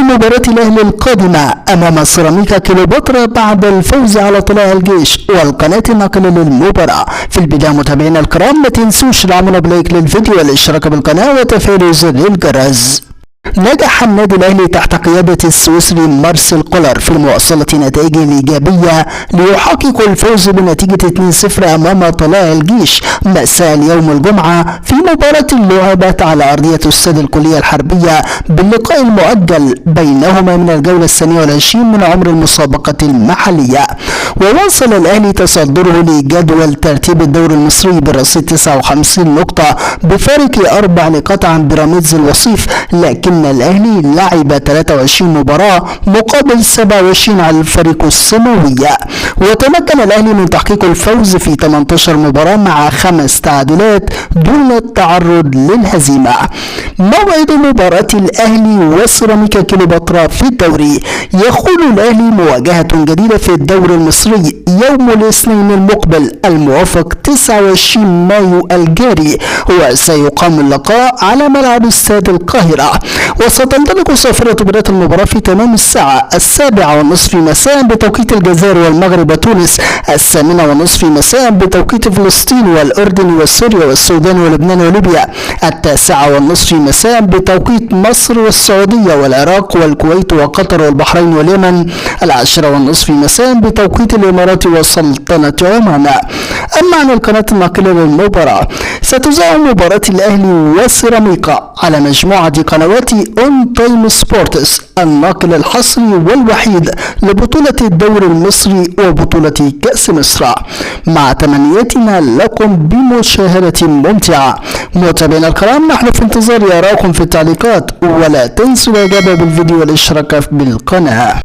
مباراة الأهلي القادمة أمام سيراميكا كليوباترا بعد الفوز على طلائع الجيش والقناة الناقلة للمباراة. في البداية متابعينا الكرام، ما تنسوش دعمنا ب like للفيديو والاشتراك بالقناة وتفعيل زر الجرس. نجح النادي الأهلي تحت قيادة السويسري مارسيل كولر في مواصلة نتائجه الإيجابية ليحقق الفوز بنتيجة 2-0 أمام طلائع الجيش مساء اليوم الجمعة في مباراة لعبت على أرضية استاد الكلية الحربية باللقاء المؤجل بينهما من الجولة 22 من عمر المسابقة المحلية. وواصل الأهلي تصدره لجدول ترتيب الدوري المصري برصيد 59 نقطة بفارق 4 نقاط عن بيراميدز الوصيف، لكن الأهلي لعب 23 مباراة مقابل 27 على الفريق السماوي. وتمكن الأهلي من تحقيق الفوز في 18 مباراة مع 5 تعادلات دون التعرض للهزيمة. موعد مباراة الأهلي وسيراميكا كليوباترا في الدوري: يخوض الأهلي مواجهة جديدة في الدوري المصري يوم الاثنين المقبل الموافق 29 مايو الجاري، وسيقام اللقاء على ملعب استاد القاهرة. وستنطلق صافرة بداية المباراة في تمام الساعة 7:30 مساء بتوقيت الجزائر والمغرب وتونس، 8:30 مساء بتوقيت فلسطين والأردن وسوريا والسودان ولبنان وليبيا، 9:30 مساء بتوقيت مصر والسعودية والعراق والكويت وقطر والبحرين واليمن، 10:30 مساء بتوقيت الإمارات وسلطنة عمان. أما عن القناة الناقلة للمباراة، ستذاع مباراة الأهلي وسيراميكا على مجموعة قنوات ON Time Sports الناقل الحصري والوحيد لبطولة الدوري المصري وبطولة كأس مصر. مع تمنياتنا لكم بمشاهدة ممتعة. متابعينا الكرام، نحن في انتظار آرائكم في التعليقات، ولا تنسوا الإعجاب بالفيديو والاشتراك بالقناة.